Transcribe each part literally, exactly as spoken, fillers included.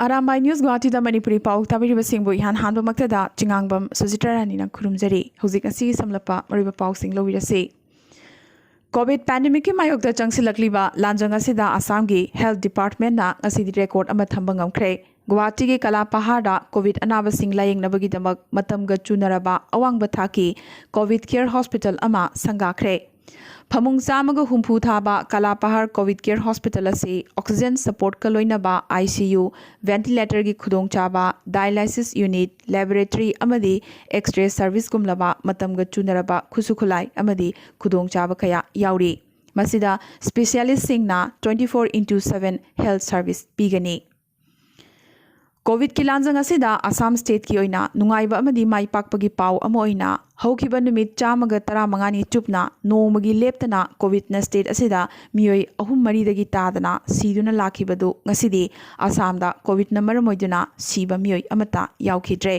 Arambai news ꯒꯨꯋꯥꯍꯥꯇꯤꯗ Manipuri ꯄꯥꯎ ꯇꯥꯕꯤꯔꯤꯕꯁꯤꯡꯕꯨ ꯏꯍꯥꯟ ꯍꯥꯟꯕꯃꯛꯇꯗ ꯆꯤꯉꯥꯡꯕꯝ ꯁꯨꯖꯤꯇ꯭ꯔ ꯔꯥꯅꯤꯅ ꯈꯨꯔꯨꯝꯖꯔꯤ꯫ ꯍꯧꯖꯤꯛ ꯑꯁꯤꯒꯤ ꯁꯝꯂꯞꯄ ꯃꯔꯨꯑꯣꯏꯕ ꯄꯥꯎꯁꯤꯡ ꯂꯧꯕꯤꯔꯁꯤ꯫ ꯀꯣꯚꯤꯗ ꯄꯦꯟꯗꯦꯃꯤꯛꯀꯤ ꯃꯥꯌꯣꯛꯇ ꯆꯪꯁꯤꯜꯂꯛꯂꯤꯕ ꯂꯥꯟꯖꯪ ꯑꯁꯤꯗ ꯑꯁꯥꯝꯒꯤ ꯍꯦꯜꯊ ꯗꯤꯄꯥꯔꯠꯃꯦꯟꯠꯅ ꯉꯁꯤꯗꯤ ꯔꯦꯀꯣꯔꯗ ꯑꯃ ꯊꯝꯕ ꯉꯝꯈ꯭ꯔꯦ꯫ ꯒꯨꯋꯥꯍꯥꯇꯤꯒꯤ ꯀꯂꯥ ꯄꯍꯥꯔꯗ ꯀꯣꯚꯤꯗ ꯑꯅꯥꯕꯁꯤꯡ ꯂꯥꯌꯦꯡꯅꯕꯒꯤꯗꯃꯛ ꯃꯇꯝꯒ ꯆꯨꯅꯔꯕ ꯑꯋꯥꯡꯕ ꯊꯥꯛꯀꯤ ꯀꯣꯚꯤꯗ ꯀꯦꯌꯔ ꯍꯣꯁꯄꯤꯇꯥꯜ ꯑꯃ ꯁꯪꯒꯥꯈ꯭ꯔꯦ꯫ ꯐꯃꯨꯡ ꯆꯥꯝꯃꯒ ꯍꯨꯝꯐꯨ ꯊꯥꯕ ꯀꯂꯥ ꯄꯍꯥꯔ ꯀꯣꯚꯤꯗ ꯀꯦꯌꯔ ꯍꯣꯁꯄꯤꯇꯥꯜ ꯑꯁꯤ ꯑꯣꯛꯁꯤꯖꯦꯟ ꯁꯄꯣꯔꯠꯀ ꯂꯣꯏꯅꯕ ICU, ꯚꯦꯟꯇꯤꯂꯦꯇꯔꯒꯤ ꯈꯨꯗꯣꯡꯆꯥꯕ, ꯗꯥꯏꯂꯥꯏꯁꯤꯁ ꯌꯨꯅꯤꯠ, ꯂꯦꯕꯣꯔꯦꯇꯔꯤ ꯑꯃꯗꯤ ꯑꯦꯛꯁ-ꯔꯦ ꯁꯔꯚꯤꯁꯒꯨꯝꯂꯕ ꯃꯇꯝꯒ ꯆꯨꯅꯔꯕ ꯈꯨꯠꯁꯨ ꯈꯨꯠꯂꯥꯏ ꯑꯃꯗꯤ ꯈꯨꯗꯣꯡꯆꯥꯕ ꯀꯌꯥ ꯌꯥꯎꯔꯤ꯫ ꯃꯁꯤꯗ ꯁ꯭ꯄꯦꯁꯤꯌꯦꯂꯤꯁꯁꯤꯡꯅ twenty four into seven health service ꯄꯤꯒꯅꯤ꯫ ꯀꯣꯚꯤꯗꯀꯤ ꯂꯥꯟꯖꯪ ꯑꯁꯤꯗ ꯑꯁꯥꯝ ꯁ꯭ꯇꯦꯠꯀꯤ ꯑꯣꯏꯅ ꯅꯨꯡꯉꯥꯏꯕ ꯑꯃꯗꯤ ꯃꯥꯏ ꯄꯥꯛꯄꯒꯤ ꯄꯥꯎ ꯑꯃ ꯑꯣꯏꯅ, ꯍꯧꯈꯤꯕ ꯅꯨꯃꯤꯠ ꯆꯥꯝꯃꯒ ꯇꯔꯥꯃꯉꯥꯅꯤ ꯆꯨꯞꯅ ꯅꯣꯡꯃꯒꯤ ꯂꯦꯞꯇꯅ ꯀꯣꯚꯤꯗꯅ ꯁ꯭ꯇꯦꯠ ꯑꯁꯤꯗ ꯃꯤꯑꯣꯏ ꯑꯍꯨꯝ ꯃꯔꯤꯗꯒꯤ ꯇꯥꯗꯅ ꯁꯤꯗꯨꯅ ꯂꯥꯛꯈꯤꯕꯗꯨ ꯉꯁꯤꯗꯤ ꯑꯁꯥꯝꯗ ꯀꯣꯚꯤꯗꯅ ꯃꯔꯝ ꯑꯣꯏꯗꯨꯅ ꯁꯤꯕ ꯃꯤꯑꯣꯏ ꯑꯃꯠꯇ ꯌꯥꯎꯈꯤꯗ꯭ꯔꯦ꯫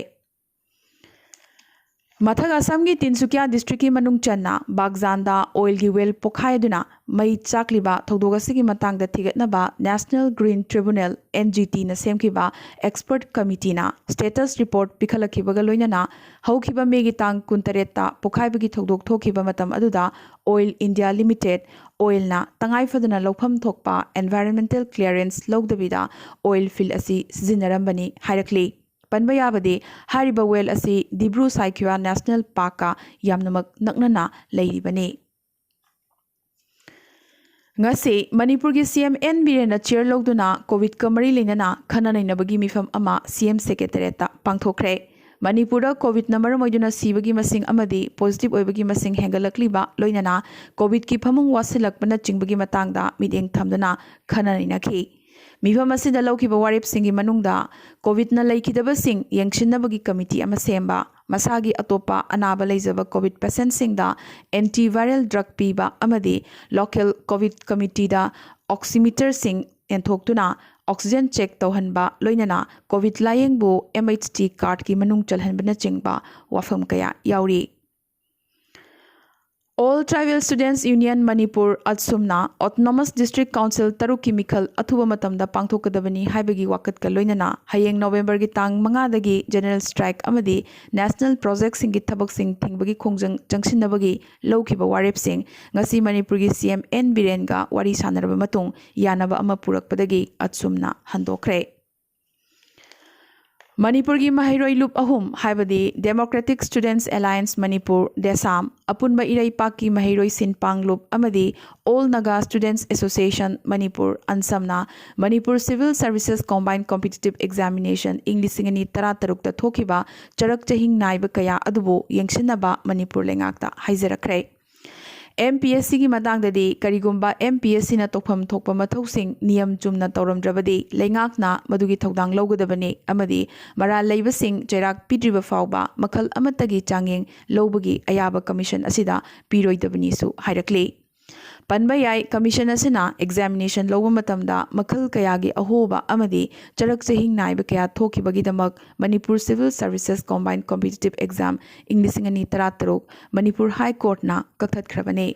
ꯃꯊꯛ ꯑꯁꯥꯝꯒꯤ ꯇꯤꯟꯁꯨꯀꯤꯌꯥ ꯗꯤꯁꯇ꯭ꯔꯤꯛꯀꯤ ꯃꯅꯨꯡ ꯆꯟꯅ ꯕꯥꯒꯖꯥꯟꯗ ꯑꯣꯏꯜꯒꯤ ꯋꯦꯜ ꯄꯣꯈꯥꯏꯗꯨꯅ ꯃꯩ ꯆꯥꯛꯂꯤꯕ ꯊꯧꯗꯣꯛ ꯑꯁꯤꯒꯤ ꯃꯇꯥꯡꯗ ꯊꯤꯒꯠꯅꯕ National Green Tribunal, NGTꯅ ꯁꯦꯝꯈꯤꯕ ꯑꯦꯛꯁꯄꯔꯠ ꯀꯃꯤꯇꯤꯅ ꯁ꯭ꯇꯦꯇꯁ ꯔꯤꯄꯣꯔꯠ ꯄꯤꯈꯠꯂꯛꯈꯤꯕꯒ ꯂꯣꯏꯅꯅ ꯍꯧꯈꯤꯕ ꯃꯦꯒꯤ ꯇꯥꯡ ꯀꯨꯟꯇꯔꯦꯠꯇ ꯄꯣꯈꯥꯏꯕꯒꯤ ꯊꯧꯗꯣꯛ ꯊꯣꯛꯈꯤꯕ ꯃꯇꯝ ꯑꯗꯨꯗ Oil India Limited, ꯑꯣꯏꯜꯅ ꯇꯉꯥꯏ ꯐꯗꯅ ꯂꯧꯐꯝ ꯊꯣꯛꯄ environmental clearance ꯂꯧꯗꯕꯤꯗ ꯑꯣꯏꯜ ꯐꯤꯜ ꯑꯁꯤ ꯁꯤꯖꯤꯟꯅꯔꯝꯕꯅꯤ ꯍꯥꯏꯔꯛꯂꯤ꯫ ꯄꯟꯕ ꯌꯥꯕꯗꯤ, ꯍꯥꯏꯔꯤꯕ ꯋꯦꯜ ꯑꯁꯤ ꯗꯤꯕ꯭ꯔꯨ ꯁꯥꯏꯈꯤꯌꯥ ꯅꯦꯁꯅꯦꯜ ꯄꯥꯔꯛꯀ ꯌꯥꯝꯅꯃꯛ ꯅꯛꯅꯅ ꯂꯩꯔꯤꯕꯅꯤ꯫ ꯉꯁꯤ ꯃꯅꯤꯄꯨꯔꯒꯤ CM N ꯕꯤꯔꯦꯟꯅ ꯆꯤꯌꯔ ꯂꯧꯗꯨꯅ ꯀꯣꯚꯤꯗꯀ ꯃꯔꯤ ꯂꯩꯅꯅ ꯈꯟꯅ ꯅꯩꯅꯕꯒꯤ ꯃꯤꯐꯝ ꯑꯃ CM ꯁꯦꯀ꯭ꯔꯦꯇꯦꯔꯤꯌꯦꯠꯇ ꯄꯥꯡꯊꯣꯛꯈ꯭ꯔꯦ꯫ ꯃꯅꯤꯄꯨꯔꯗ ꯀꯣꯚꯤꯗꯅ ꯃꯔꯝ ꯑꯣꯏꯗꯨꯅ ꯁꯤꯕꯒꯤ ꯃꯁꯤꯡ ꯑꯃꯗꯤ ꯄꯣꯖꯤꯇꯤꯚ ꯑꯣꯏꯕꯒꯤ ꯃꯁꯤꯡ ꯍꯦꯟꯒꯠꯂꯛꯂꯤꯕ, ꯂꯣꯏꯅꯅ ꯀꯣꯚꯤꯗꯀꯤ ꯐꯃꯨꯡ ꯋꯥꯠꯁꯤꯜꯂꯛꯄꯅꯆꯤꯡꯕꯒꯤ ꯃꯇꯥꯡꯗ ꯃꯤꯠꯌꯦꯡ ꯊꯝꯗꯨꯅ ꯈꯟꯅ ꯅꯩꯅꯈꯤ꯫ ꯃꯤꯐꯝ ꯑꯁꯤꯗ ꯂꯧꯈꯤꯕ ꯋꯥꯔꯦꯞꯁꯤꯡꯒꯤ ꯃꯅꯨꯡꯗ ꯀꯣꯚꯤꯗꯅ ꯂꯩꯈꯤꯗꯕꯁꯤꯡ ꯌꯦꯡꯁꯤꯟꯅꯕꯒꯤ ꯀꯃꯤꯇꯤ ꯑꯃ ꯁꯦꯝꯕ, ꯃꯁꯥꯒꯤ ꯑꯇꯣꯞꯄ ꯑꯅꯥꯕ ꯂꯩꯖꯕ ꯀꯣꯚꯤꯗ ꯄꯦꯁꯦꯟꯠꯁꯤꯡꯗ antiviral drug ꯄꯤꯕ ꯑꯃꯗꯤ local ꯀꯣꯚꯤꯗ ꯀꯃꯤꯇꯤꯗ ꯑꯣꯛꯁꯤꯃꯤꯇꯔꯁꯤꯡ ꯌꯦꯟꯊꯣꯛꯇꯨꯅ ꯑꯣꯛꯁꯤꯖꯦꯟ ꯆꯦꯛ ꯇꯧꯍꯟꯕ, ꯂꯣꯏꯅꯅ ꯀꯣꯚꯤꯗ ꯂꯥꯌꯦꯡꯕꯨ MHT cardꯀꯤ ꯃꯅꯨꯡ ꯆꯜꯍꯟꯕꯅꯆꯤꯡꯕ ꯋꯥꯐꯝ ꯀꯌꯥ ꯌꯥꯎꯔꯤ꯫ All Tribal Students Union Manipur, ꯑꯠꯁꯨꯝꯅ Autonomous District Council ꯇꯔꯨꯛꯀꯤ ꯃꯤꯈꯜ ꯑꯊꯨꯕ ꯃꯇꯝꯗ ꯄꯥꯡꯊꯣꯛꯀꯗꯕꯅꯤ ꯍꯥꯏꯕꯒꯤ ꯋꯥꯀꯠꯀ ꯂꯣꯏꯅꯅ ꯍꯌꯦꯡ ꯅꯣꯕꯦꯝꯕꯔꯒꯤ ꯇꯥꯡ ꯃꯉꯥꯗꯒꯤ general strike ꯑꯃꯗꯤ national projectꯁꯤꯡꯒꯤ ꯊꯕꯛꯁꯤꯡ ꯊꯤꯡꯕꯒꯤ ꯈꯣꯡꯖꯪ ꯆꯪꯁꯤꯟꯅꯕꯒꯤ ꯂꯧꯈꯤꯕ ꯋꯥꯔꯦꯞꯁꯤꯡ ꯉꯁꯤ ꯃꯅꯤꯄꯨꯔꯒꯤ C M N ꯕꯤꯔꯦꯟꯒ ꯋꯥꯔꯤ ꯁꯥꯟꯅꯔꯕ ꯃꯇꯨꯡ ꯌꯥꯅꯕ ꯑꯃ ꯄꯨꯔꯛꯄꯗꯒꯤ ꯑꯠꯁꯨꯝꯅ ꯍꯟꯗꯣꯛꯈ꯭ꯔꯦ꯫ ꯃꯅꯤꯄꯨꯔꯒꯤ ꯃꯍꯩꯔꯣꯏ ꯂꯨꯞ ꯑꯍꯨꯝ, ꯍꯥꯏꯕꯗꯤ Democratic Students Alliance Manipur, DESAM, ꯑꯄꯨꯟꯕ ꯏꯔꯩꯄꯥꯛꯀꯤ ꯃꯍꯩꯔꯣꯏ ꯁꯤꯟꯄꯥꯡ ꯂꯨꯞ ꯑꯃꯗꯤ All Naga Students Association Manipur, ꯑꯟꯁꯝꯅ Manipur Civil Services Combined Competitive Examination ꯏꯪ ꯂꯤꯁꯤꯡ ꯑꯅꯤ ꯇꯔꯥꯇꯔꯨꯛꯇ ꯊꯣꯛꯈꯤꯕ ꯆꯔꯛ ꯆꯍꯤꯡ ꯅꯥꯏꯕ ꯀꯌꯥ ꯑꯗꯨꯕꯨ ꯌꯦꯡꯁꯤꯟꯅꯕ ꯃꯅꯤꯄꯨꯔ ꯂꯩꯉꯥꯛꯇ ꯍꯥꯏꯖꯔꯛꯈ꯭ꯔꯦ꯫ M P S Cꯒꯤ ꯃꯇꯥꯡꯗꯗꯤ, ꯀꯔꯤꯒꯨꯝꯕ M P S Cꯅ ꯇꯧꯐꯝ ꯊꯣꯛꯄ ꯃꯊꯧꯁꯤꯡ ꯅꯤꯌꯝ ꯆꯨꯝꯅ ꯇꯧꯔꯝꯗ꯭ꯔꯕꯗꯤ ꯂꯩꯉꯥꯛꯅ ꯃꯗꯨꯒꯤ ꯊꯧꯗꯥꯡ ꯂꯧꯒꯗꯕꯅꯤ ꯑꯃꯗꯤ ꯃꯔꯥꯜ ꯂꯩꯕꯁꯤꯡ ꯆꯩꯔꯥꯛ ꯄꯤꯗ꯭ꯔꯤꯕ ꯐꯥꯎꯕ ꯃꯈꯜ ꯑꯃꯠꯇꯒꯤ ꯆꯥꯡꯌꯦꯡ ꯂꯧꯕꯒꯤ ꯑꯌꯥꯕ commission ꯑꯁꯤꯗ ꯄꯤꯔꯣꯏꯗꯕꯅꯤꯁꯨ ꯍꯥꯏꯔꯛꯂꯤ꯫ ꯄꯟꯕ ꯌꯥꯏ, commission ꯑꯁꯤꯅ examination ꯂꯧꯕ ꯃꯇꯝꯗ ꯃꯈꯜ ꯀꯌꯥꯒꯤ ꯑꯍꯣꯕ ꯑꯃꯗꯤ ꯆꯔꯛ ꯆꯍꯤꯡ ꯅꯥꯏꯕ ꯀꯌꯥ ꯊꯣꯛꯈꯤꯕꯒꯤꯗꯃꯛ Manipur Civil Services Combined Competitive Exam ꯏꯪ ꯂꯤꯁꯤꯡ ꯑꯅꯤ ꯇꯔꯥꯇꯔꯨꯛ ꯃꯅꯤꯄꯨꯔ High Courtꯅ ꯀꯛꯊꯠꯈ꯭ꯔꯕꯅꯤ꯫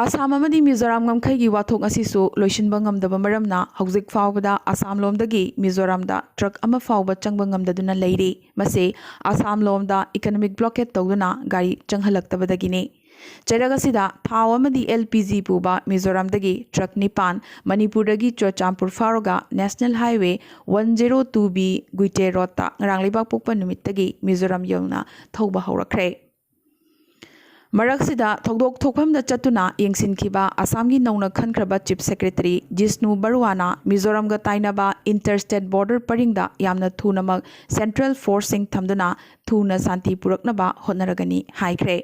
ꯑꯁꯥꯝ ꯑꯃꯗꯤ ꯃꯤꯖꯣꯔꯥꯝ ꯉꯝꯈꯩꯒꯤ ꯋꯥꯊꯣꯛ ꯑꯁꯤꯁꯨ ꯂꯣꯏꯁꯤꯟꯕ ꯉꯝꯗꯕ ꯃꯔꯝꯅ ꯍꯧꯖꯤꯛ ꯐꯥꯎꯕꯗ ꯑꯁꯥꯝ ꯂꯣꯝꯗꯒꯤ ꯃꯤꯖꯣꯔꯥꯝꯗ truck ꯑꯃ ꯐꯥꯎꯕ ꯆꯪꯕ ꯉꯝꯗꯗꯨꯅ ꯂꯩꯔꯤ꯫ ꯃꯁꯤ ꯑꯁꯥꯝ ꯂꯣꯝꯗ economic blockade ꯇꯧꯗꯨꯅ ꯒꯥꯔꯤ ꯆꯪꯍꯜꯂꯛꯇꯕꯗꯒꯤꯅꯤ꯫ ꯆꯩꯔꯛ ꯑꯁꯤꯗ ꯊꯥꯎ ꯑꯃꯗꯤ L P G ꯄꯨꯕ ꯃꯤꯖꯣꯔꯥꯝꯗꯒꯤ truck ꯅꯤꯄꯥꯟ ꯃꯅꯤꯄꯨꯔꯗꯒꯤ ꯆꯨꯔꯆꯥꯟꯄꯨꯔ ꯐꯥꯎꯔꯒ National Highway one zero two B ꯒꯨꯏꯇꯦ ꯔꯣꯗꯇ ꯉꯔꯥꯡ ꯂꯩꯕꯥꯛꯄꯣꯛꯄ ꯅꯨꯃꯤꯠꯇꯒꯤ ꯃꯤꯖꯣꯔꯥꯝ ꯌꯧꯅ ꯊꯧꯕ ꯍꯧꯔꯛꯈ꯭ꯔꯦ꯫ ꯃꯔꯛꯁꯤꯗ ꯊꯧꯗꯣꯛ ꯊꯣꯛꯐꯝꯗ ꯆꯠꯇꯨꯅ ꯌꯦꯡꯁꯤꯟꯈꯤꯕ ꯑꯁꯥꯝꯒꯤ ꯅꯧꯅ ꯈꯟꯈ꯭ꯔꯕ Chief Secretary Jishnu ꯕꯔꯨꯋꯥꯅ ꯃꯤꯖꯣꯔꯥꯝꯒ ꯇꯥꯏꯅꯕ inter state border ꯄꯔꯤꯡꯗ ꯌꯥꯝꯅ ꯊꯨꯅꯃꯛ central forceꯁꯤꯡ ꯊꯝꯗꯨꯅ ꯊꯨꯅ ꯁꯥꯟꯇꯤ ꯄꯨꯔꯛꯅꯕ ꯍꯣꯠꯅꯔꯒꯅꯤ ꯍꯥꯏꯈ꯭ꯔꯦ꯫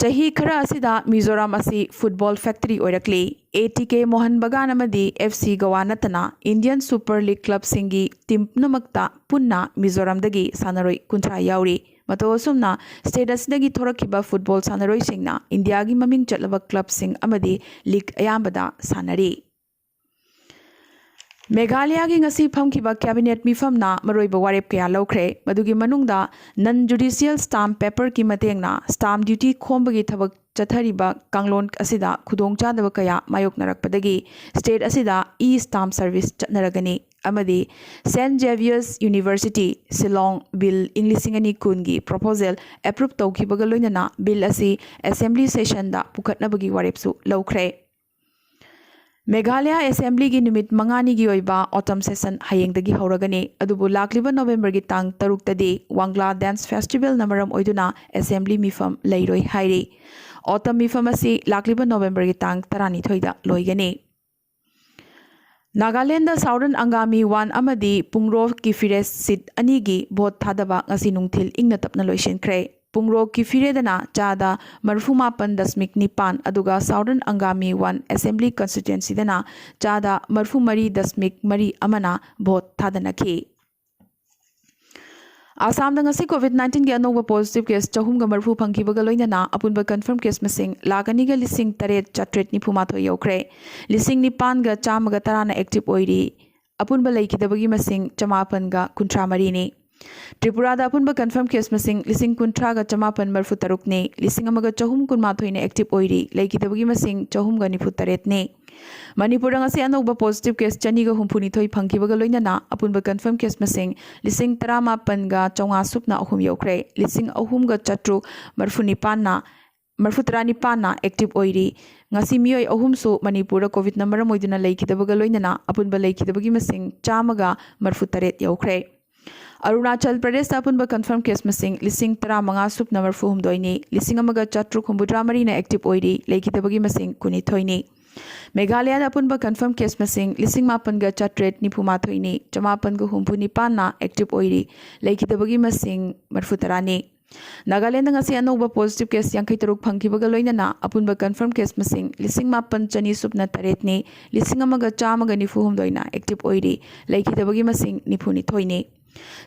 ꯆꯍꯤ ꯈꯔ ꯑꯁꯤꯗ ꯃꯤꯖꯣꯔꯥꯝ ꯑꯁꯤ football factory ꯑꯣꯏꯔꯛꯂꯤ꯫ A T K ꯃꯣꯍꯟ ꯕꯒꯥꯟ ꯑꯃꯗꯤ F C ꯒꯣꯋꯥ ꯅꯠꯇꯅ Indian Super League clubꯁꯤꯡꯒꯤ team ꯄꯨꯝꯅꯃꯛꯇ ꯄꯨꯟꯅ ꯃꯤꯖꯣꯔꯥꯝꯗꯒꯤ ꯁꯥꯟꯅꯔꯣꯏ ꯀꯨꯟꯊ꯭ꯔꯥ ꯌꯥꯎꯔꯤ꯫ ꯃꯇꯧ ꯑꯁꯨꯝꯅ state ꯑꯁꯤꯗꯒꯤ ꯊꯣꯔꯛꯈꯤꯕ football ꯁꯥꯟꯅꯔꯣꯏꯁꯤꯡꯅ ꯏꯟꯗꯤꯌꯥꯒꯤ ꯃꯃꯤꯡ ꯆꯠꯂꯕ clubꯁꯤꯡ ꯑꯃꯗꯤ league ꯑꯌꯥꯝꯕꯗ ꯁꯥꯟꯅꯔꯤ꯫ ꯃꯦꯘꯥꯂꯌꯥꯒꯤ ꯉꯁꯤ ꯐꯝꯈꯤꯕ cabinet ꯃꯤꯐꯝꯅ ꯃꯔꯨꯑꯣꯏꯕ ꯋꯥꯔꯦꯞ ꯀꯌꯥ ꯂꯧꯈ꯭ꯔꯦ꯫ ꯃꯗꯨꯒꯤ ꯃꯅꯨꯡꯗ non judicial stamp paperꯒꯤ ꯃꯇꯦꯡꯅ stamp duty ꯈꯣꯝꯕꯒꯤ ꯊꯕꯛ ꯆꯠꯊꯔꯤꯕ ꯀꯥꯡꯂꯣꯟ ꯑꯁꯤꯗ ꯈꯨꯗꯣꯡꯆꯥꯗꯕ ꯀꯌꯥ ꯃꯥꯌꯣꯛꯅꯔꯛꯄꯗꯒꯤ state ꯑꯁꯤꯗ e-stamp service ꯆꯠꯅꯔꯒꯅꯤ ꯑꯃꯗꯤ Saint Xavier's University, Shillong bill ꯏꯪ ꯂꯤꯁꯤꯡ ꯑꯅꯤ ꯀꯨꯟꯒꯤ proposal approve ꯇꯧꯈꯤꯕꯒ ꯂꯣꯏꯅꯅ bill ꯑꯁꯤ assembly sessionꯗ ꯄꯨꯈꯠꯅꯕꯒꯤ ꯋꯥꯔꯦꯞꯁꯨ ꯂꯧꯈ꯭ꯔꯦ꯫ ꯃꯦꯘꯥꯂꯌꯥ assemblyꯒꯤ ꯅꯨꯃꯤꯠ ꯃꯉꯥꯅꯤꯒꯤ ꯑꯣꯏꯕ autumn session ꯍꯌꯦꯡꯗꯒꯤ ꯍꯧꯔꯒꯅꯤ꯫ ꯑꯗꯨꯕꯨ ꯂꯥꯛꯂꯤꯕ Novemberꯒꯤ ꯇꯥꯡ ꯇꯔꯨꯛꯇꯗꯤ ꯋꯥꯡꯂꯥ dance festivalꯅ ꯃꯔꯝ ꯑꯣꯏꯗꯨꯅ assembly ꯃꯤꯐꯝ ꯂꯩꯔꯣꯏ ꯍꯥꯏꯔꯤ꯫ Autumn ꯃꯤꯐꯝ ꯑꯁꯤ ꯂꯥꯛꯂꯤꯕ Novemberꯒꯤ ꯇꯥꯡ ꯇꯔꯥꯅꯤꯊꯣꯏꯗ ꯂꯣꯏꯒꯅꯤ꯫ ꯅꯥꯒꯥꯂꯦꯟꯗ Southern Angami one ꯑꯃꯗꯤ ꯄꯨꯡꯔꯣ ꯀꯤꯐꯤꯔꯦ seat ꯑꯅꯤꯒꯤ vote ꯊꯥꯗꯕ ꯉꯁꯤ ꯅꯨꯡꯊꯤꯜ ꯏꯪꯅ ꯇꯞꯅ ꯂꯣꯏꯁꯤꯟꯈ꯭ꯔꯦ꯫ ꯄꯨꯡꯔꯣ ꯀꯤꯐꯤꯔꯦꯗꯅ ꯆꯥꯗ ꯃꯔꯤꯐꯨ ꯃꯥꯄꯟ ꯗꯁꯃꯤꯛ ꯅꯤꯄꯥꯟ, ꯑꯗꯨꯒ Southern Angami one assembly constituencyꯗꯅ ꯆꯥꯗ ꯃꯔꯤꯐꯨ ꯃꯔꯤ ꯗꯁꯃꯤꯛ ꯃꯔꯤ ꯑꯃꯅ vote ꯊꯥꯗꯅꯈꯤ꯫ ꯑꯁꯥꯝꯗ ꯉꯁꯤ COVID nineteenꯒꯤ ꯑꯅꯧꯕ positive case ꯆꯍꯨꯝꯒ ꯃꯔꯤꯐꯨ ꯐꯪꯈꯤꯕꯒ ꯂꯣꯏꯅꯅ ꯑꯄꯨꯟꯕ confirm case ꯃꯁꯤꯡ ꯂꯥꯈ ꯑꯅꯤꯒ ꯂꯤꯁꯤꯡ ꯇꯔꯦꯠ ꯆꯥꯇ꯭ꯔꯦꯠ ꯅꯤꯐꯨ ꯃꯥꯊꯣꯏ ꯌꯧꯈ꯭ꯔꯦ꯫ ꯂꯤꯁꯤꯡ ꯅꯤꯄꯥꯟꯒ ꯆꯥꯝꯃꯒ ꯇꯔꯥꯅ active ꯑꯣꯏꯔꯤ꯫ ꯑꯄꯨꯟꯕ ꯂꯩꯈꯤꯗꯕꯒꯤ ꯃꯁꯤꯡ ꯆꯃꯥꯄꯟꯒ ꯀꯨꯟꯊ꯭ꯔꯥ ꯃꯔꯤꯅꯤ꯫ ꯇ꯭ꯔꯤꯄꯨꯔꯥꯗ ꯑꯄꯨꯟꯕ confirm case ꯃꯁꯤꯡ ꯂꯤꯁꯤꯡ ꯀꯨꯟꯊ꯭ꯔꯥꯒ ꯆꯃꯥꯄꯟ ꯃꯔꯤꯐꯨ ꯇꯔꯨꯛꯅꯤ꯫ ꯂꯤꯁꯤꯡ ꯑꯃꯒ ꯆꯍꯨꯝ ꯀꯨꯟꯃꯥꯊꯣꯏꯅ active ꯑꯣꯏꯔꯤ꯫ ꯂꯩꯈꯤꯗꯕꯒꯤ ꯃꯁꯤꯡ ꯆꯍꯨꯝꯒ ꯅꯤꯐꯨ ꯇꯔꯦꯠꯅꯤ꯫ ꯃꯅꯤꯄꯨꯔꯗ ꯉꯁꯤ ꯑꯅꯧꯕ positive case ꯆꯅꯤꯒ ꯍꯨꯝꯐꯨ ꯅꯤꯊꯣꯏ ꯐꯪꯈꯤꯕꯒ ꯂꯣꯏꯅꯅ ꯑꯄꯨꯟꯕ confirm case ꯃꯁꯤꯡ ꯂꯤꯁꯤꯡ ꯇꯔꯥꯃꯥꯄꯟꯒ ꯆꯥꯝꯃꯉꯥ ꯁꯨꯞꯅ ꯑꯍꯨꯝ ꯌꯧꯈ꯭ꯔꯦ꯫ ꯂꯤꯁꯤꯡ ꯑꯍꯨꯝꯒ ꯆꯥꯇ꯭ꯔꯨꯛ ꯃꯔꯤꯐꯨ ꯅꯤꯄꯥꯟꯅ, ꯃꯔꯤꯐꯨ ꯇꯔꯥꯅꯤꯄꯥꯟꯅ active ꯑꯣꯏꯔꯤ꯫ ꯉꯁꯤ ꯃꯤꯑꯣꯏ ꯑꯍꯨꯝꯁꯨ ꯃꯅꯤꯄꯨꯔꯗ COVIDꯅ ꯃꯔꯝ ꯑꯣꯏꯗꯨꯅ ꯂꯩꯈꯤꯗꯕꯒ ꯂꯣꯏꯅꯅ ꯑꯄꯨꯟꯕ ꯂꯩꯈꯤꯗꯕꯒꯤ ꯃꯁꯤꯡ ꯆꯥꯝꯃꯒ ꯃꯔꯤꯐꯨ ꯇꯔꯦꯠ ꯌꯧꯈ꯭ꯔꯦ꯫ ꯑꯔꯨꯅꯥꯆꯜ ꯄ꯭ꯔꯗꯦꯁꯇ ꯑꯄꯨꯟꯕ confirm case ꯃꯁꯤꯡ ꯂꯤꯁꯤꯡ ꯇꯔꯥꯃꯉꯥ ꯁꯨꯞꯅ ꯃꯔꯤꯐꯨ ꯍꯨꯝꯗꯣꯏꯅꯤ, ꯂꯤꯁꯤꯡ ꯑꯃꯒ ꯆꯥꯇ꯭ꯔꯨꯛ ꯍꯨꯝꯐꯨꯇꯔꯥ ꯃꯔꯤꯅ active ꯑꯣꯏꯔꯤ, ꯂꯩꯈꯤꯗꯕꯒꯤ ꯃꯁꯤꯡ ꯀꯨꯟꯅꯤꯊꯣꯏꯅꯤ꯫ ꯃꯦꯘꯥꯂꯌꯥꯗ ꯑꯄꯨꯟꯕ confirm case ꯃꯁꯤꯡ ꯂꯤꯁꯤꯡ ꯃꯥꯄꯟꯒ ꯆꯥꯇ꯭ꯔꯦꯠ ꯅꯤꯐꯨ ꯃꯥꯊꯣꯏꯅꯤ, ꯆꯃꯥꯄꯟꯒ ꯍꯨꯝꯐꯨ ꯅꯤꯄꯥꯟꯅ active ꯑꯣꯏꯔꯤ, ꯂꯩꯈꯤꯗꯕꯒꯤ ꯃꯁꯤꯡ ꯃꯔꯤꯐꯨ ꯇꯔꯥꯅꯤ꯫ ꯅꯥꯒꯥꯂꯦꯟꯗ ꯉꯁꯤ ꯑꯅꯧꯕ positive case ꯌꯥꯡꯈꯩ ꯇꯔꯨꯛ ꯐꯪꯈꯤꯕꯒ ꯂꯣꯏꯅꯅ ꯑꯄꯨꯟꯕ confirm case ꯃꯁꯤꯡ ꯂꯤꯁꯤꯡ ꯃꯥꯄꯟ ꯆꯅꯤ ꯁꯨꯞꯅ ꯇꯔꯦꯠꯅꯤ, ꯂꯤꯁꯤꯡ ꯑꯃꯒ ꯆꯥꯝꯃꯒ ꯅꯤꯐꯨ ꯍꯨꯝꯗꯣꯏꯅ active ꯑꯣꯏꯔꯤ, ꯂꯩꯈꯤꯗꯕꯒꯤ ꯃꯁꯤꯡ ꯅꯤꯐꯨ ꯅꯤꯊꯣꯏꯅꯤ꯫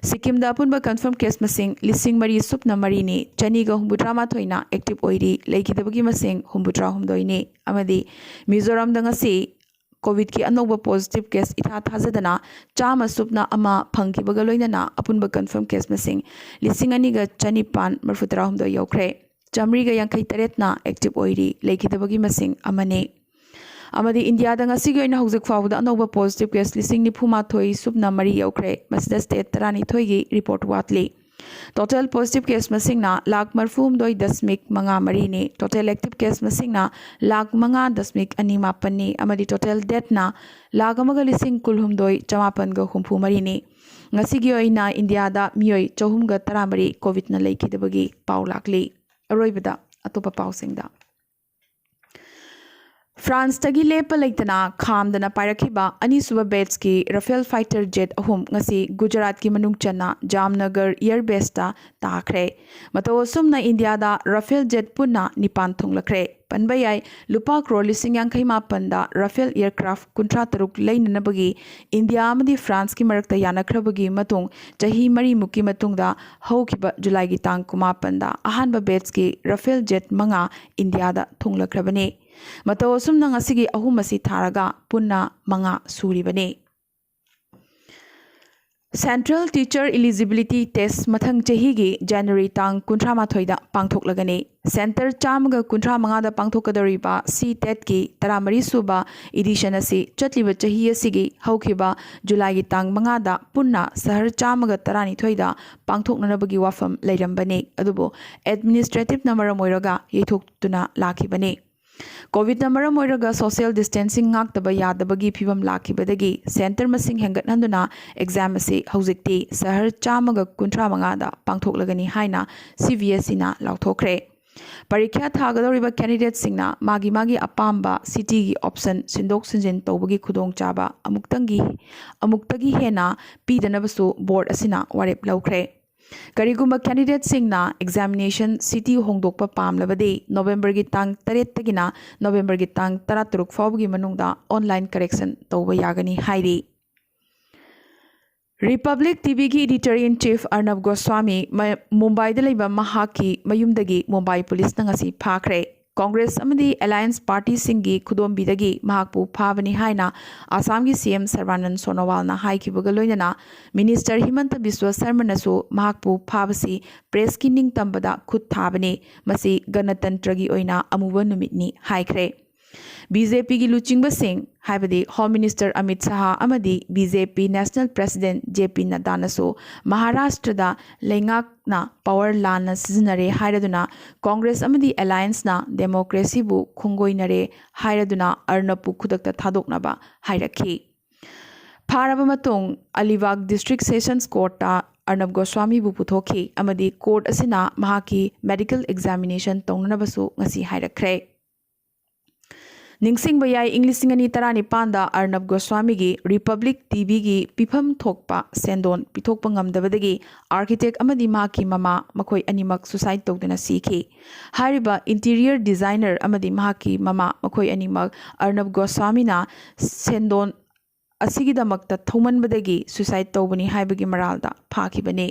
ꯁꯤꯛꯀꯤꯝꯗ ꯑꯄꯨꯟꯕ confirm case ꯃꯁꯤꯡ ꯂꯤꯁꯤꯡ ꯃꯔꯤ ꯁꯨꯞꯅ ꯃꯔꯤꯅꯤ, ꯆꯅꯤꯒ ꯍꯨꯝꯐꯨꯇꯔꯥ ꯃꯥꯊꯣꯏꯅ active ꯑꯣꯏꯔꯤ, ꯂꯩꯈꯤꯗꯕꯒꯤ ꯃꯁꯤꯡ ꯍꯨꯝꯐꯨꯇꯔꯥ ꯍꯨꯝꯗꯣꯏꯅꯤ꯫ ꯑꯃꯗꯤ ꯃꯤꯖꯣꯔꯥꯝꯗ ꯉꯁꯤ ꯀꯣꯚꯤꯗꯀꯤ ꯑꯅꯧꯕ ꯄꯣꯖꯤꯇꯤꯚ ꯀꯦꯁ ꯏꯊꯥ ꯊꯥꯖꯗꯅ ꯆꯥꯝꯃ ꯁꯨꯞꯅ ꯑꯃ ꯐꯪꯈꯤꯕꯒ ꯂꯣꯏꯅꯅ ꯑꯄꯨꯟꯕ ꯀꯟꯐꯔꯝ ꯀꯦꯁ ꯃꯁꯤꯡ ꯂꯤꯁꯤꯡ ꯑꯅꯤꯒ ꯆꯅꯤꯄꯥꯟ ꯃꯔꯤꯐꯨ ꯇꯔꯥꯍꯨꯝꯗꯣꯏ ꯌꯧꯈ꯭ꯔꯦ꯫ ꯆꯥꯃꯔꯤꯒ ꯌꯥꯡꯈꯩ ꯇꯔꯦꯠꯅ ꯑꯦꯛꯇꯤꯚ ꯑꯣꯏꯔꯤ꯫ ꯂꯩꯈꯤꯗꯕꯒꯤ ꯃꯁꯤꯡ ꯑꯃꯅꯤ꯫ ꯑꯃꯗꯤ ꯏꯟꯗꯤꯌꯥꯗ ꯉꯁꯤꯒꯤ ꯑꯣꯏꯅ ꯍꯧꯖꯤꯛ ꯐꯥꯎꯕꯗ ꯑꯅꯧꯕ ꯄꯣꯖꯤꯇꯤꯚ ꯀꯦꯁ ꯂꯤꯁꯤꯡ ꯅꯤꯐꯨ ꯃꯥꯊꯣꯏ ꯁꯨꯞꯅ ꯃꯔꯤ ꯌꯧꯈ꯭ꯔꯦ꯫ ꯃꯁꯤꯗ ꯁ꯭ꯇꯦꯠ ꯇꯔꯥꯅꯤꯊꯣꯏꯒꯤ ꯔꯤꯄꯣꯔꯠ ꯋꯥꯠꯂꯤ꯫ ꯇꯣꯇꯦꯜ ꯄꯣꯖꯤꯇꯤꯚ ꯀꯦꯁ ꯃꯁꯤꯡꯅ ꯂꯥꯈ ꯃꯔꯤꯐꯨ ꯍꯨꯝꯗꯣꯏ ꯗꯁꯃꯤꯛ ꯃꯉꯥ ꯃꯔꯤꯅꯤ꯫ ꯇꯣꯇꯦꯜ ꯑꯦꯛꯇꯤꯚ ꯀꯦꯁ ꯃꯁꯤꯡꯅ ꯂꯥꯈ ꯃꯉꯥ ꯗꯁꯃꯤꯛ ꯑꯅꯤ ꯃꯥꯄꯟꯅꯤ꯫ ꯑꯃꯗꯤ ꯇꯣꯇꯦꯜ ꯗꯦꯠꯅ ꯂꯥꯈ ꯑꯃꯒ ꯂꯤꯁꯤꯡ ꯀꯨꯟꯍꯨꯝꯗꯣꯏ ꯆꯃꯥꯄꯟꯒ ꯍꯨꯝꯐꯨ ꯃꯔꯤꯅꯤ꯫ ꯉꯁꯤꯒꯤ ꯑꯣꯏꯅ ꯏꯟꯗꯤꯌꯥꯗ ꯃꯤꯑꯣꯏ ꯆꯍꯨꯝꯒ ꯇꯔꯥꯃꯔꯤ ꯀꯣꯚꯤꯗꯅ ꯂꯩꯈꯤꯗꯕꯒꯤ ꯄꯥꯎ ꯂꯥꯛꯂꯤ꯫ ꯑꯔꯣꯏꯕꯗ ꯑꯇꯣꯞꯄ ꯄꯥꯎꯁꯤꯡꯗ꯫ ꯐ꯭ꯔꯥꯟꯁꯇꯒꯤ ꯂꯦꯞꯄ ꯂꯩꯇꯅ ꯈꯥꯝꯗꯅ ꯄꯥꯏꯔꯛꯈꯤꯕ ꯑꯅꯤꯁꯨꯕ ꯕꯦꯠꯁꯀꯤ ꯔꯐꯦꯜ ꯐꯥꯏꯇꯔ ꯖꯦꯠ ꯑꯍꯨꯝ ꯉꯁꯤ ꯒꯨꯖꯔꯥꯠꯀꯤ ꯃꯅꯨꯡ ꯆꯟꯅ ꯖꯥꯝꯅꯒꯔ ꯏꯌꯔ ꯕꯦꯁꯇ ꯇꯥꯈ꯭ꯔꯦ꯫ ꯃꯇꯧ ꯑꯁꯨꯝꯅ ꯏꯟꯗꯤꯌꯥꯗ ꯔꯐꯦꯜ ꯖꯦꯠ ꯄꯨꯟꯅ ꯅꯤꯄꯥꯟ ꯊꯨꯡꯂꯈ꯭ꯔꯦ꯫ ꯄꯟꯕ ꯌꯥꯏ, ꯂꯨꯄꯥ ꯀ꯭ꯔꯣꯔ ꯂꯤꯁꯤꯡ ꯌꯥꯡꯈꯩ ꯃꯥꯄꯟꯗ ꯔꯐꯦꯜ ꯏꯌꯔꯀ꯭ꯔꯥꯐ ꯀꯨꯟꯊ꯭ꯔꯥ ꯇꯔꯨꯛ ꯂꯩꯅꯅꯕꯒꯤ ꯏꯟꯗꯤꯌꯥ ꯑꯃꯗꯤ ꯐ꯭ꯔꯥꯟꯁꯀꯤ ꯃꯔꯛꯇ ꯌꯥꯅꯈ꯭ꯔꯕꯒꯤ ꯃꯇꯨꯡ ꯆꯍꯤ ꯃꯔꯤꯃꯨꯛꯀꯤ ꯃꯇꯨꯡꯗ ꯍꯧꯈꯤꯕ ꯖꯨꯂꯥꯏꯒꯤ ꯇꯥꯡ ꯀꯨꯟꯃꯥꯄꯟꯗ ꯑꯍꯥꯟꯕ ꯕꯦꯠꯁꯀꯤ ꯔꯐꯦꯜ ꯖꯦꯠ ꯃꯉꯥ ꯏꯟꯗꯤꯌꯥꯗ ꯊꯨꯡꯂꯈ꯭ꯔꯕꯅꯤ꯫ ꯃꯇꯧ ꯑꯁꯨꯝꯅ ꯉꯁꯤꯒꯤ ꯑꯍꯨꯝ ꯑꯁꯤ ꯊꯥꯔꯒ ꯄꯨꯟꯅ ꯃꯉꯥ ꯁꯨꯔꯤꯕꯅꯤ꯫ Central Teacher Eligibility Test ꯃꯊꯪ ꯆꯍꯤꯒꯤ ꯖꯅꯋꯥꯔꯤ ꯇꯥꯡ ꯀꯨꯟꯊ꯭ꯔꯥ ꯃꯥꯊꯣꯏꯗ ꯄꯥꯡꯊꯣꯛꯂꯒꯅꯤ꯫ ꯁꯦꯟꯇꯔ ꯆꯥꯝꯃꯒ ꯀꯨꯟꯊ꯭ꯔꯥ ꯃꯉꯥꯗ ꯄꯥꯡꯊꯣꯛꯀꯗꯧꯔꯤꯕ ꯁꯤ ꯇꯦꯠꯀꯤ ꯇꯔꯥꯃꯔꯤ ꯁꯨꯕ ꯏꯗꯤꯁꯟ ꯑꯁꯤ ꯆꯠꯂꯤꯕ ꯆꯍꯤ ꯑꯁꯤꯒꯤ ꯍꯧꯈꯤꯕ ꯖꯨꯂꯥꯏꯒꯤ ꯇꯥꯡ ꯃꯉꯥꯗ ꯄꯨꯟꯅ ꯁꯍꯔ ꯆꯥꯝꯃꯒ ꯇꯔꯥꯅꯤꯊꯣꯏꯗ ꯄꯥꯡꯊꯣꯛꯅꯅꯕꯒꯤ ꯋꯥꯐꯝ ꯂꯩꯔꯝꯕꯅꯤ꯫ ꯑꯗꯨꯕꯨ ꯑꯦꯗꯃꯤꯅꯤꯁꯇ꯭ꯔꯦꯇꯤꯚꯅ ꯃꯔꯝ ꯑꯣꯏꯔꯒ ꯌꯩꯊꯣꯛꯇꯨꯅ ꯂꯥꯛꯈꯤꯕꯅꯤ꯫ ꯀꯣꯚꯤꯗꯅ ꯃꯔꯝ ꯑꯣꯏꯔꯒ ꯁꯣꯁꯤꯌꯦꯜ ꯗꯤꯁꯇꯦꯟꯁꯤꯡ ꯉꯥꯛꯇꯕ ꯌꯥꯗꯕꯒꯤ ꯐꯤꯕꯝ ꯂꯥꯛꯈꯤꯕꯗꯒꯤ ꯁꯦꯟꯇꯔ ꯃꯁꯤꯡ ꯍꯦꯟꯒꯠꯍꯟꯗꯨꯅ ꯑꯦꯛꯖꯥꯝ ꯑꯁꯤ ꯍꯧꯖꯤꯛꯇꯤ ꯁꯍꯔ ꯆꯥꯝꯃꯒ ꯀꯨꯟꯊ꯭ꯔꯥ ꯃꯉꯥꯗ ꯄꯥꯡꯊꯣꯛꯂꯒꯅꯤ ꯍꯥꯏꯅ ꯁꯤ ꯕꯤ ꯑꯦꯁ ꯏꯅ ꯂꯥꯎꯊꯣꯛꯈ꯭ꯔꯦ꯫ ꯄꯔꯤꯈ꯭ꯌꯥ ꯊꯥꯒꯗꯧꯔꯤꯕ ꯀꯦꯟꯗꯤꯗꯦꯠꯁꯤꯡꯅ ꯃꯥꯒꯤ ꯃꯥꯒꯤ ꯑꯄꯥꯝꯕ ꯁꯤꯇꯤꯒꯤ ꯑꯣꯞꯁꯟ ꯁꯤꯟꯗꯣꯛ ꯁꯤꯟꯖꯤꯟ ꯇꯧꯕꯒꯤ ꯈꯨꯗꯣꯡꯆꯥꯕ ꯑꯃꯨꯛꯇꯪꯒꯤ, ꯑꯃꯨꯛꯇꯒꯤ ꯍꯦꯟꯅ ꯄꯤꯗꯅꯕꯁꯨ ꯕꯣꯔꯗ ꯑꯁꯤꯅ ꯋꯥꯔꯦꯞ ꯂꯧꯈ꯭ꯔꯦ꯫ ꯀꯔꯤꯒꯨꯝꯕ ꯀꯦꯟꯗꯤꯗꯦꯠꯁꯤꯡꯅ ꯑꯦꯛꯖꯥꯃꯤꯅꯦꯁꯟ ꯁꯤꯇꯤ ꯍꯣꯡꯗꯣꯛꯄ ꯄꯥꯝꯂꯕꯗꯤ ꯅꯣꯕꯦꯝꯕꯔꯒꯤ ꯇꯥꯡ ꯇꯔꯦꯠꯇꯒꯤꯅ ꯅꯣꯕꯦꯝꯕꯔꯒꯤ ꯇꯥꯡ ꯇꯔꯥꯇꯔꯨꯛ ꯐꯥꯎꯕꯒꯤ ꯃꯅꯨꯡꯗ ꯑꯣꯟꯂꯥꯏꯟ ꯀꯔꯦꯛꯁꯟ ꯇꯧꯕ ꯌꯥꯒꯅꯤ ꯍꯥꯏꯔꯤ꯫ ꯔꯤꯄꯕ꯭ꯂꯤꯛ ꯇꯤꯚꯤꯒꯤ ꯏꯗꯤꯇꯔ ꯏꯟ ꯆꯤꯐ ꯑꯔꯅꯕ ꯒꯣꯁ꯭ꯋꯥꯃꯤ ꯃ-, ꯃꯨꯝꯕꯥꯏꯗ ꯂꯩꯕ ꯃꯍꯥꯛꯀꯤ ꯃꯌꯨꯝꯗꯒꯤ ꯃꯨꯝꯕꯥꯏ ꯄꯨꯂꯤꯁꯅ ꯉꯁꯤ ꯐꯥꯈ꯭ꯔꯦ꯫ ꯀꯣꯡꯒ꯭ꯔꯦꯁ ꯑꯃꯗꯤ ꯑꯦꯂꯥꯌꯟꯁ ꯄꯥꯔꯇꯤꯁꯤꯡꯒꯤ ꯈꯨꯗꯣꯝꯕꯤꯗꯒꯤ ꯃꯍꯥꯛꯄꯨ ꯐꯥꯕꯅꯤ ꯍꯥꯏꯅ ꯑꯁꯥꯝꯒꯤ ꯁꯤ ꯑꯦꯝ ꯁꯔꯕꯥꯅꯟ ꯁꯣꯅꯣꯋꯥꯜꯅ ꯍꯥꯏꯈꯤꯕꯒ ꯂꯣꯏꯅꯅ ꯃꯤꯅꯤꯁꯇꯔ ꯍꯤꯃꯟꯇ ꯕꯤꯁ꯭ꯋ ꯁꯔꯃꯅꯁꯨ ꯃꯍꯥꯛꯄꯨ ꯐꯥꯕꯁꯤ ꯄ꯭ꯔꯦꯁꯀꯤ ꯅꯤꯡꯇꯝꯕꯗ ꯈꯨꯠ ꯊꯥꯕꯅꯤ, ꯃꯁꯤ ꯒꯅꯇꯟꯇ꯭ꯔꯒꯤ ꯑꯣꯏꯅ ꯑꯃꯨꯕ ꯅꯨꯃꯤꯠꯅꯤ ꯍꯥꯏꯈ꯭ꯔꯦ꯫ ꯕꯤ ꯖꯦ ꯄꯤꯒꯤ ꯂꯨꯆꯤꯡꯕꯁꯤꯡ, ꯍꯥꯏꯕꯗꯤ ꯍꯣꯝ ꯃꯤꯅꯤꯁꯇꯔ ꯑꯃꯤꯠ ꯁꯥꯍ ꯑꯃꯗꯤ ꯕꯤ ꯖꯦ ꯄꯤ ꯅꯦꯁꯅꯦꯜ ꯄ꯭ꯔꯦꯁꯤꯗꯦꯟꯠ ꯖꯦ ꯄꯤ ꯅꯗ꯭ꯗꯥꯅꯁꯨ ꯃꯍꯥꯔꯥꯁꯇ꯭ꯔꯗ ꯂꯩꯉꯥꯛꯅ ꯄꯋꯥꯔ ꯂꯥꯟꯅ ꯁꯤꯖꯤꯟꯅꯔꯦ ꯍꯥꯏꯔꯗꯨꯅ ꯀꯣꯡꯒ꯭ꯔꯦꯁ ꯑꯃꯗꯤ ꯑꯦꯂꯥꯌꯟꯁꯅ ꯗꯦꯃꯣꯀ꯭ꯔꯦꯁꯤꯕꯨ ꯈꯣꯡꯒꯣꯏꯅꯔꯦ ꯍꯥꯏꯔꯗꯨꯅ ꯑꯔꯅꯕꯄꯨ ꯈꯨꯗꯛꯇ ꯊꯥꯗꯣꯛꯅꯕ ꯍꯥꯏꯔꯛꯈꯤ꯫ ꯐꯥꯔꯕ ꯃꯇꯨꯡ ꯑꯂꯤꯕꯥꯒ ꯗꯤꯁꯇ꯭ꯔꯤꯛ ꯁꯦꯁꯟꯁ ꯀꯣꯔꯠꯇ ꯑꯔꯅꯕ ꯒꯣꯁ꯭ꯋꯥꯃꯤꯕꯨ ꯄꯨꯊꯣꯛꯈꯤ ꯑꯃꯗꯤ ꯀꯣꯔꯠ ꯑꯁꯤꯅ ꯃꯍꯥꯛꯀꯤ ꯃꯦꯗꯤꯀꯦꯜ ꯑꯦꯛꯖꯥꯃꯤꯅꯦꯁꯟ ꯇꯧꯅꯅꯕꯁꯨ ꯉꯁꯤ ꯍꯥꯏꯔꯛꯈ꯭ꯔꯦ꯫ ꯅꯤꯡꯁꯤꯡꯕ ꯌꯥꯏ, ꯏꯪ ꯂꯤꯁꯤꯡ ꯑꯅꯤ ꯇꯔꯥꯅꯤꯄꯥꯟꯗ ꯑꯔꯅꯕ ꯒꯣꯁ꯭ꯋꯥꯃꯤꯒꯤ ꯔꯤꯄꯕ꯭ꯂꯤꯛ ꯇꯤ ꯚꯤꯒꯤ ꯄꯤꯐꯝ ꯊꯣꯛꯄ ꯁꯦꯟꯗꯣꯟ ꯄꯤꯊꯣꯛꯄ ꯉꯝꯗꯕꯗꯒꯤ ꯑꯥꯔꯀꯤꯇꯦꯛ ꯑꯃꯗꯤ ꯃꯍꯥꯛꯀꯤ ꯃꯃꯥ ꯃꯈꯣꯏ ꯑꯅꯤꯃꯛ ꯁꯨꯁꯥꯏꯗ ꯇꯧꯗꯨꯅ ꯁꯤꯈꯤ꯫ ꯍꯥꯏꯔꯤꯕ ꯏꯟꯇꯤꯔꯤꯌꯔ ꯗꯤꯖꯥꯏꯅꯔ ꯑꯃꯗꯤ ꯃꯍꯥꯛꯀꯤ ꯃꯃꯥ ꯃꯈꯣꯏ ꯑꯅꯤꯃꯛ ꯑꯔꯅꯕ ꯒꯣꯁ꯭ꯋꯥꯃꯤꯅ ꯁꯦꯟꯗꯣꯟ ꯑꯁꯤꯒꯤꯗꯃꯛꯇ ꯊꯧꯃꯟꯕꯗꯒꯤ ꯁꯨꯁꯥꯏꯗ ꯇꯧꯕꯅꯤ ꯍꯥꯏꯕꯒꯤ ꯃꯔꯥꯜꯗ ꯐꯥꯈꯤꯕꯅꯤ꯫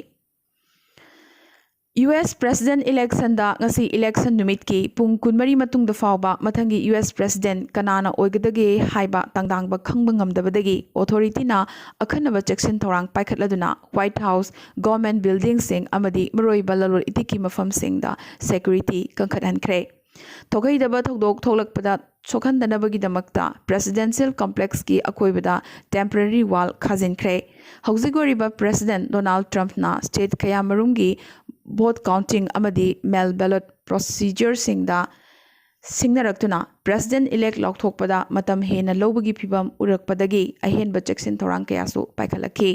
ꯌꯨ ꯑꯦꯁ ꯄ꯭ꯔꯦꯁꯤꯗꯦꯟꯠ ꯏꯂꯦꯛꯁꯟꯗ ꯉꯁꯤ ꯏꯂꯦꯛꯁꯟ ꯅꯨꯃꯤꯠꯀꯤ ꯄꯨꯡ ꯀꯨꯟꯃꯔꯤ ꯃꯇꯨꯡꯗ ꯐꯥꯎꯕ ꯃꯊꯪꯒꯤ ꯌꯨ ꯑꯦꯁ ꯄ꯭ꯔꯦꯁꯤꯗꯦꯟꯠ ꯀꯅꯥꯅ ꯑꯣꯏꯒꯗꯒꯦ ꯍꯥꯏꯕ ꯇꯥꯡꯗꯥꯡꯕ ꯈꯪꯕ ꯉꯝꯗꯕꯗꯒꯤ ꯑꯣꯊꯣꯔꯤꯇꯤꯅ ꯑꯈꯟꯅꯕ ꯆꯦꯛꯁꯤꯟ ꯊꯧꯔꯥꯡ ꯄꯥꯏꯈꯠꯂꯗꯨꯅ ꯋꯥꯏꯠ ꯍꯥꯎꯁ, ꯒꯣꯔꯃꯦꯟꯠ ꯕꯤꯜꯗꯤꯡꯁꯤꯡ ꯑꯃꯗꯤ ꯃꯔꯨꯑꯣꯏꯕ ꯂꯂꯣꯟ ꯏꯇꯤꯛꯀꯤ ꯃꯐꯝꯁꯤꯡꯗ ꯁꯦꯀ꯭ꯌꯨꯔꯤꯇꯤ ꯀꯟꯈꯠꯍꯟꯈ꯭ꯔꯦ꯫ ꯊꯣꯛꯍꯩꯗꯕ ꯊꯧꯗꯣꯛ ꯊꯣꯛꯂꯛꯄꯗ ꯁꯣꯛꯍꯟꯗꯅꯕꯒꯤꯗꯃꯛꯇ ꯄ꯭ꯔꯦꯁꯤꯗꯦꯟꯁꯤꯌꯦꯜ ꯀꯝꯄ꯭ꯂꯦꯛꯁꯀꯤ ꯑꯀꯣꯏꯕꯗ ꯇꯦꯝꯄꯔꯦꯔꯤ ꯋꯥꯜ ꯈꯥꯖꯤꯟꯈ꯭ꯔꯦ꯫ ꯍꯧꯖꯤꯛ ꯑꯣꯏꯔꯤꯕ ꯄ꯭ꯔꯦꯁꯤꯗꯦꯟꯠ ꯗꯣꯅꯥꯜꯗ ꯇ꯭ꯔꯝꯞꯅ ꯁ꯭ꯇꯦꯠ ꯀꯌꯥꯃꯔꯨꯝꯒꯤ ꯚꯣꯠ ꯀꯥꯎꯟꯇꯤꯡ ꯑꯃꯗꯤ ꯃꯦꯜ ꯕꯦꯂꯣꯠ ꯄ꯭ꯔꯣꯁꯤꯖꯔꯁꯤꯡꯗ ꯁꯤꯡꯅꯔꯛꯇꯨꯅ ꯄ꯭ꯔꯦꯁꯤꯗꯦꯟꯠ ꯏꯂꯦꯛ ꯂꯥꯎꯊꯣꯛꯄꯗ ꯃꯇꯝ ꯍꯦꯟꯅ ꯂꯧꯕꯒꯤ ꯐꯤꯚꯝ ꯎꯔꯛꯄꯗꯒꯤ ꯑꯍꯦꯟꯕ ꯆꯦꯛꯁꯤꯟ ꯊꯧꯔꯥꯡ ꯀꯌꯥꯁꯨ ꯄꯥꯏꯈꯠꯂꯛꯈꯤ꯫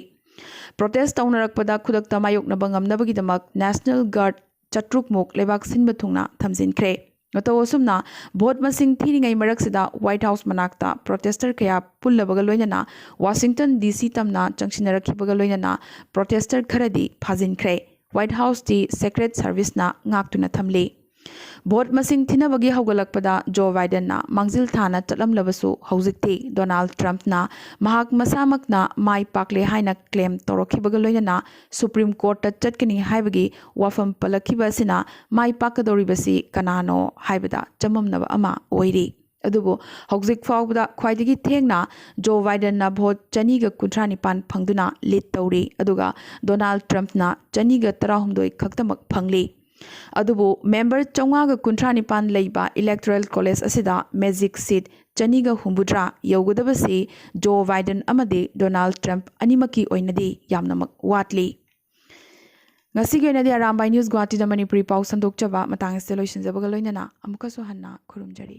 ꯄ꯭ꯔꯣꯇꯦꯁ ꯇꯧꯅꯔꯛꯄꯗ ꯈꯨꯗꯛꯇ ꯃꯥꯌꯣꯛꯅꯕ ꯉꯝꯅꯕꯒꯤꯗꯃꯛ ꯅꯦꯁꯅꯦꯜ ꯒꯥꯔꯗ ꯆꯥꯇ꯭ꯔꯨꯛꯃꯨꯛ ꯂꯩꯕꯥꯛ ꯁꯤꯟꯕ ꯊꯨꯡꯅ ꯊꯝꯖꯤꯟꯈ꯭ꯔꯦ꯫ ꯃꯇꯧ ꯑꯁꯨꯝꯅ ꯚꯣꯠ ꯃꯁꯤꯡ ꯊꯤꯔꯤꯉꯩ ꯃꯔꯛꯁꯤꯗ ꯋꯥꯏꯠ ꯍꯥꯎꯁ ꯃꯅꯥꯛꯇ ꯄ꯭ꯔꯣꯇꯦꯁꯇꯔ ꯀꯌꯥ ꯄꯨꯜꯂꯕꯒ ꯂꯣꯏꯅꯅ ꯋꯥꯁꯤꯡꯇꯟ ꯗꯤ ꯁꯤ ꯇꯝꯅ ꯆꯪꯁꯤꯟꯅꯔꯛꯈꯤꯕꯒ ꯂꯣꯏꯅꯅ ꯄ꯭ꯔꯣꯇꯦꯁꯇꯔ ꯈꯔꯗꯤ ꯐꯥꯖꯤꯟꯈ꯭ꯔꯦ꯫ ꯋꯥꯏꯠ ꯍꯥꯎꯁꯇꯤ ꯁꯦꯀ꯭ꯔꯦꯠ ꯁꯔꯚꯤꯁꯅ ꯉꯥꯛꯇꯨꯅ ꯊꯝꯂꯤ꯫ ꯚꯣꯠ ꯃꯁꯤꯡ ꯊꯤꯅꯕꯒꯤ ꯍꯧꯒꯠꯂꯛꯄꯗ ꯖꯣ ꯕꯥꯏꯗꯟꯅ ꯃꯥꯡꯖꯤꯜ ꯊꯥꯅ ꯆꯠꯂꯝꯂꯕꯁꯨ, ꯍꯧꯖꯤꯛꯇꯤ ꯗꯣꯅꯥꯜꯗ ꯇ꯭ꯔꯝꯞꯅ ꯃꯍꯥꯛ ꯃꯁꯥꯃꯛꯅ ꯃꯥꯏ ꯄꯥꯛꯂꯦ ꯍꯥꯏꯅ ꯀ꯭ꯂꯦꯝ ꯇꯧꯔꯛꯈꯤꯕꯒ ꯂꯣꯏꯅꯅ ꯁꯨꯄ꯭ꯔꯤꯝ ꯀꯣꯔꯠꯇ ꯆꯠꯀꯅꯤ ꯍꯥꯏꯕꯒꯤ ꯋꯥꯐꯝ ꯄꯜꯂꯛꯈꯤꯕ ꯑꯁꯤꯅ ꯃꯥꯏ ꯄꯥꯛꯀꯗꯧꯔꯤꯕꯁꯤ ꯀꯅꯥꯅꯣ ꯍꯥꯏꯕꯗ ꯆꯃꯝꯅꯕ ꯑꯃ ꯑꯣꯏꯔꯤ꯫ ꯑꯗꯨꯕꯨ ꯍꯧꯖꯤꯛ ꯐꯥꯎꯕꯗ ꯈ꯭ꯋꯥꯏꯗꯒꯤ ꯊꯦꯡꯅ ꯖꯣ ꯕꯥꯏꯗꯟꯅ ꯚꯣꯠ ꯆꯅꯤꯒ ꯀꯨꯟꯊ꯭ꯔꯥ ꯅꯤꯄꯥꯟ ꯐꯪꯗꯨꯅ ꯂꯤꯗ ꯇꯧꯔꯤ, ꯑꯗꯨꯒ ꯗꯣꯅꯥꯜꯗ ꯇ꯭ꯔꯝꯞꯅ ꯆꯅꯤꯒ ꯇꯔꯥꯍꯨꯝꯗꯣꯏ ꯈꯛꯇꯃꯛ ꯐꯪꯂꯤ꯫ ꯑꯗꯨꯕꯨ ꯃꯦꯝꯕꯔ ꯆꯥꯝꯃꯉꯥꯒ ꯀꯨꯟꯊ꯭ꯔꯥ ꯅꯤꯄꯥꯟ ꯂꯩꯕ ꯏꯂꯦꯛꯇꯣꯔꯦꯜ ꯀꯣꯂꯦꯖ ꯑꯁꯤꯗ ꯃꯦꯖꯤꯛ ꯁꯤꯠ ꯆꯅꯤꯒ ꯍꯨꯝꯐꯨꯇꯔꯥ ꯌꯧꯒꯗꯕꯁꯤ ꯖꯣ ꯕꯥꯏꯗꯟ ꯑꯃꯗꯤ ꯗꯣꯅꯥꯜꯗ ꯇ꯭ꯔꯝꯞ ꯑꯅꯤꯃꯛꯀꯤ ꯑꯣꯏꯅꯗꯤ ꯌꯥꯝꯅꯃꯛ ꯋꯥꯠꯂꯤ꯫ ꯉꯁꯤꯒꯤ ꯑꯣꯏꯅꯗꯤ ꯑꯔꯥꯝꯕꯥꯏ ꯅ꯭ꯌꯨꯁ ꯒꯨꯋꯥꯍꯥꯇꯤꯗ ꯃꯅꯤꯄꯨꯔꯤ ꯄꯥꯎ ꯁꯟꯗꯣꯛꯆꯕ ꯃꯇꯥꯡ ꯑꯁꯤꯗ ꯂꯣꯏꯁꯤꯟꯖꯕꯒ ꯂꯣꯏꯅꯅ ꯑꯃꯨꯛꯀꯁꯨ ꯍꯟꯅ ꯈꯨꯔꯨꯝꯖꯔꯤ꯫